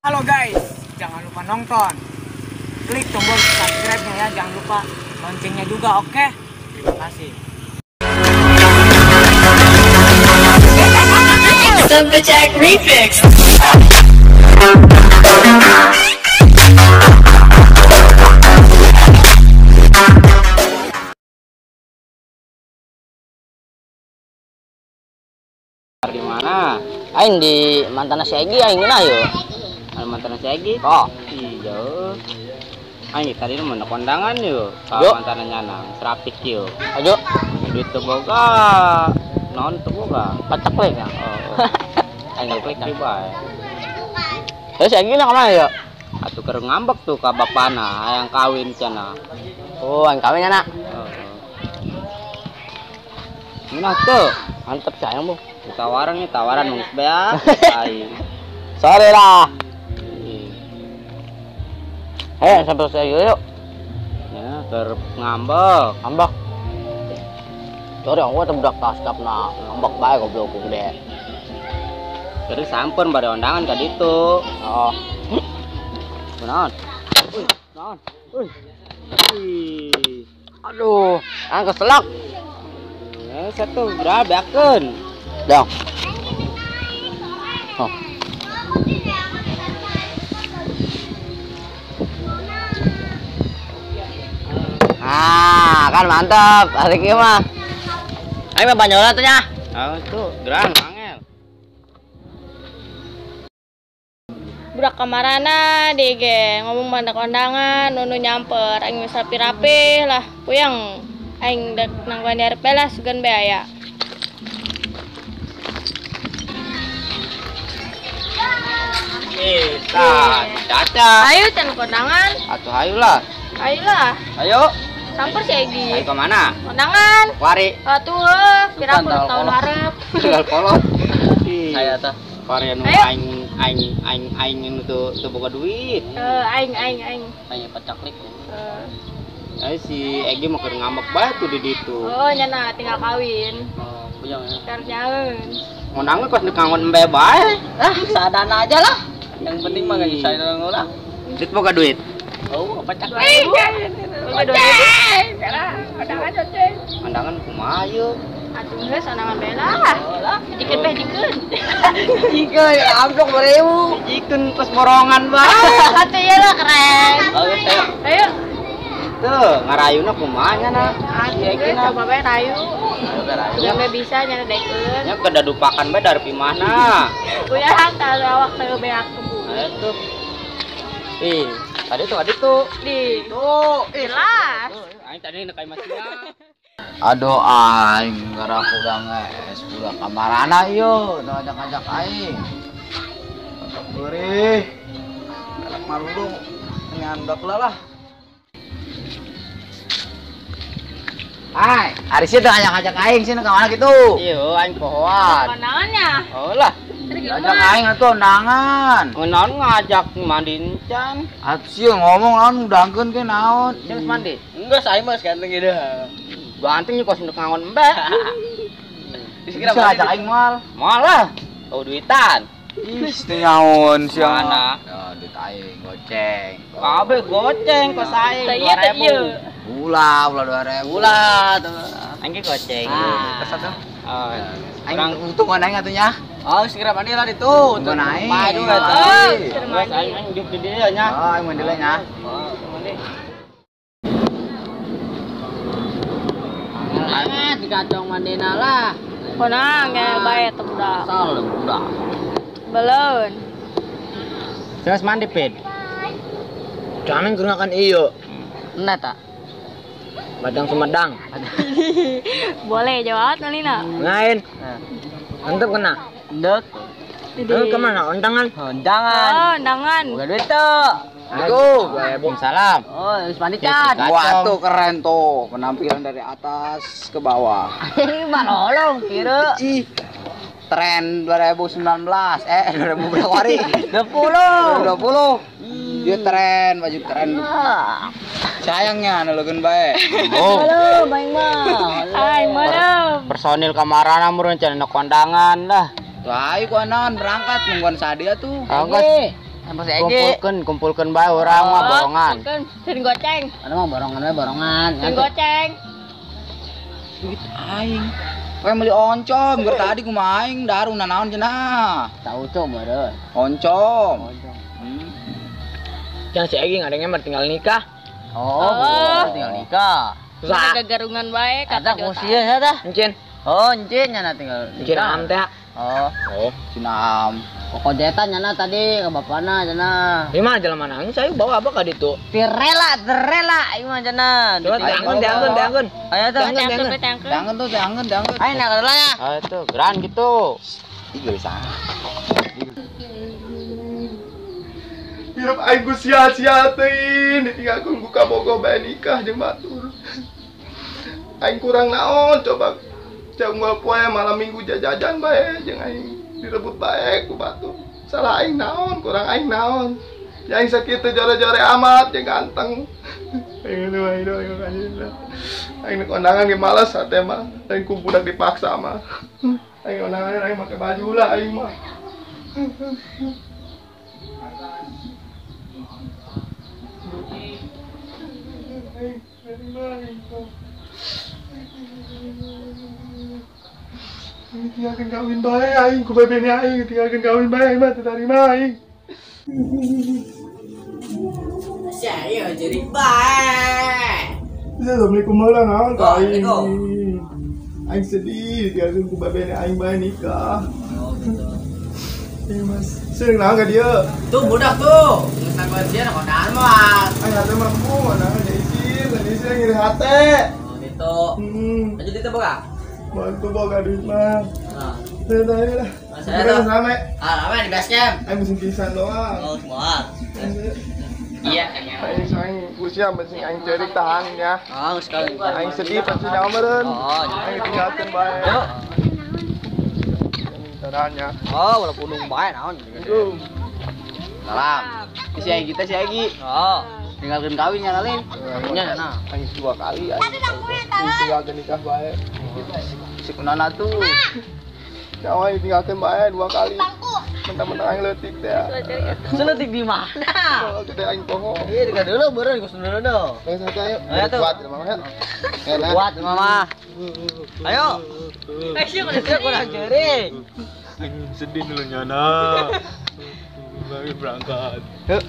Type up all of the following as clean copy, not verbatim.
Halo guys, jangan lupa nonton. Klik tombol subscribe-nya ya, jangan lupa loncengnya juga, oke? Terima kasih. Jack Remix. Di mana? Aing di mantan si Egi aing geuna yo. Mantan si Egi? Oh. Iya. Aing tadi nu mana kondangan yo. Yo. Mantan nyanang, serapik yo. Ayo. Duit teu boga. Naon teu boga? Pacek ya. Oh. Aing klik di bae. Terus si Egi na ka mana yo? Atuh keur ngambek tuh ka bapana hayang kawin cenah. Oh, hayang kawin nya. Heeh. Nah tuh, mantep sayang bu. Tawaran nih, tawaran mung beak. Aing. Sorry lah. Sampai saya yuk. Ya, keur ngambek. Ngambek. Sorry, aku teh budak taskap na. Ngambek bae goblok ku gede. Terus sampun bade undangan ka ditu. Oh. Kunaon? Uy, naon? Uy. Uy. Aduh, ang keselak. Ya, satu berapa beakeun? Dong. Oh. Ah, kan mantap. Hari ini mah. Ayo mah banyola tuh nya. Oh, tuh, gerang angel. Budak kamarana deh ge ngomong mandak kondangan, nunu nyamper, aing geus rapi-rapi lah. Puyeng aing dek nangguan di hareup lah sugan be aya. Tah, Caca. Ayo can kondangan. Atuh ayolah. Ayolah. Ayo. Samper si Egi. Ayo ke mana? Kondangan. Wari. Atuh, pira aku tahun hareup. Tinggal kolot. Saya tah. Wari anu aing aing aing aing nu teu boga duit. Aing aing aing. Aing pacaklik. Ayo si Egi mah keur ngambek bae tuh di ditu. Oh, nyana tinggal kawin. Oh, puyeng ya. Kerjaeun. Ngondangan pas ngangon embe bae. Ah, sadana aja lah. Yang penting mah enggak nyusahin orang lah. Duit boga duit. Oh, pacak. Boga 2000. Undangan kumaha ieu? Atuh geus undangan bae lah. Hijikeun bae hijikeun. Hijikeun amplop 2000. Hijikeun pas borongan bae. Atuh ieu lah keren. Oke, ayo. Tuh, ngarayuna kumaha nya na? Atuh geus coba bae rayu. Sampai bisa nya daekeun. Nya kedadupakan bae dari mana? Uyah tah awak teu beak tubuh. Ayo tuh. Ih, tadi tuh tadi tuh. Di. Tuh, jelas. Aing tadi neuk masih. Aduh aing gara udah nges, udah kamarana ieu, udah ngajak-ngajak aing. Mantap gurih. Galak malu nyandak lah. Hai, ari sih teu ngajak-ngajak aing sih ka mana kitu? Iya, aing pohoan. Kondangannya. Oh lah. Ngajak aing atuh undangan. Naon ngajak mandi encan? Atuh sih ngomong naon udangkeun ke naon? Geus mandi? Enggak, saya mah ganteng gitu. Ganteng juga kos ngangon embe. Bisa ngajak aing moal. Moal lah. Oh duitan. Ih, teu nyaon sia. Mana? Ya duit aing goceng. Kabeh goceng kos aing. Teu ieu. Ulah, ulah 2000. Ulah tuh. Aing ge goceng. Terus atuh. Oh, aing untungan aing atuh nya. Oh, segera mandi lah itu. Untungan aing. Maju atuh. Geus aing aing hidup di dieu nya. Oh, aing mandi lah nya. Oh, mandi. Angat dikacong mandina lah. Konang ya bae teh budak. Asal budak. Belum. Terus mandi, Pit. Jangan gunakan iyo. Nah, tak. Padang Sumedang. Boleh jawab Nolina. Ngain. Mantap kena. Ndek. Lu kemana? Undangan. Undangan. Oh, undangan. Bukan duit tuh. Assalamualaikum. Salam. Oh, harus mandi kan. Wah, tuh keren tuh. Penampilan dari atas ke bawah. Ini mah nolong kira. Ih. Tren 2019 2000 berapa hari? 20. 20. Dia tren, baju tren. Sayangnya nulukeun bae. Oh. Halo, bae mah. Hai, malam. Personil kamarana meureun cenah kondangan lah. Tuh ayo ku anon berangkat nungguan sadia tuh. Angkat. Sama si Egi. Kumpulkeun bae urang mah borongan. Kumpulkeun sering goceng. Anu mah borongan we borongan. Sering goceng. Duit aing. Kowe meuli oncom, keur tadi kumaha aing darung nanaon cenah. Tahu cok meureun. Oncom. Jangan si Egi ngadengnya mah tinggal nikah. Oh, tinggal nikah. Susah. Gagarungan bae kata ku sieun tah. Encin. Oh, encin nyana tinggal. Encin am teh. Oh. Oh, cinam. Kokojetan nyana tadi ke bapana cenah. Ieu mah jelema nangis ayo bawa apa ka ditu? Tirela, terela ieu mah cenah. Coba diangkun. Ayo tuh, diangkun tuh, diangkun. Ayo nak heula ya. Ayo tuh, geran gitu. Ih, bisa. Hirup aing ku sia-sia teuing ditinggalkeun ku kabogoh bae nikah jeung batur. Aing kurang naon coba. Jam poe malam minggu jajajan bae jeung aing direbut bae ku batur. Salah aing naon, kurang aing naon. Ya aing sakitu jore-jore amat jeung ganteng. Aing nu aing aing. Aing kondangan ge males hate mah. Aing ku budak dipaksa mah. Aing kondangan aing make baju lah aing mah. Aing tinggalkan kawin bae aing ku bebene aing tinggalkan kawin bae aing mah teu tarima aing. Saya jadi bae. Assalamualaikum heula naon ka aing. Aing sedih tinggalkan ku bebene aing bae nikah. Oh gitu. Iya mas, sering naon ka dieu? Tuh budak tuh, geus nangguan sia kondangan mah. Aing hate mah ku kondangan jadi isin, jadi isin nyeri hate. Oh gitu. Lanjut itu boga. Bantu boga duit mah. Nah. Saya lah. Saya tuh. Rame. Ah, rame di base camp. Aing mesin kisan doang. Oh, semua. Iya. Aing aing usia mesin aing ceurik tahan ya. Oh, sekali. Aing sedih pasti nyawa meureun. Oh, aing tinggalkeun bae. Yuk. Caranya. Oh, walaupun undung bae naon. Salam. Si Egi teh si Egi. Oh, tinggalkeun kawin nya lain. Nya nah. Aing 2 kali aing. Tinggalkeun nikah bae. Si kunana tuh. Nyawa aing tinggalkeun bae 2 kali. Mentang-mentang aing leutik teh. Leutik di mana? Oh, gede aing poho. Iya, dekat dulu beureun geus dulu dulu. Ayo satu ayo. Ayo tuh. Kuat mama ya. Kuat mama. Ayo. Ayo kurang ceurik. Aing sedih dulu nyana. Lagi berangkat. Yuk.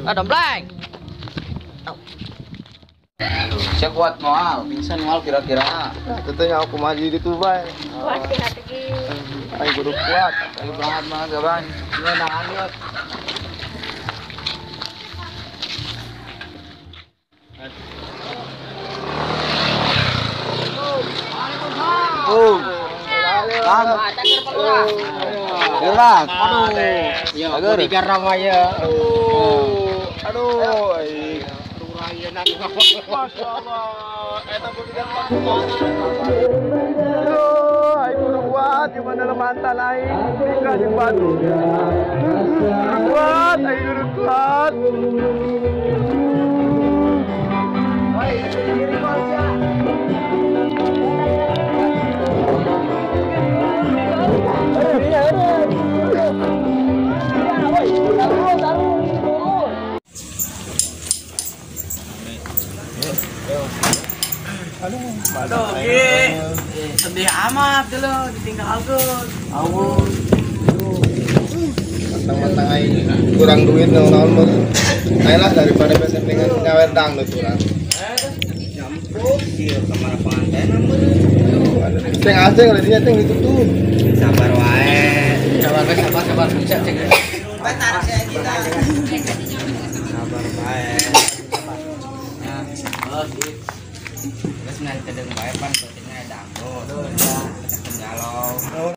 Ah, dompleng. Saya kuat moal, pingsan moal kira-kira. Nah, tentunya aku maju di bae. Kuat hati. Aing kudu kuat. Ayo banget banget gaban. Gimana nahan yuk. Oh. Bang. Gerak. Aduh. Ya, tiga ramaya. Aduh. Aduh. Masya Allah, eta bodyguard. Aduh, aing kudu kuat gimana mantan aing nikah jeung batu. Kudu kuat, aing kudu kuat. Aduh, Ki. Sedih amat dulu ditinggalkeun. Awu. Mentang-mentang aing kurang duit naon-naon mah. Aing lah daripada besok dengan nyawer dangdut urang. Nyampuk ieu kamar pengantin Ceng aceng ladinya ceng ditutup. Sabar wae. Sabar wae, sabar sabar bisa ceng. Sabar wae. Nah, oh gitu. Terus nanti kedeng bae pan pentingnya dangdut. Galau.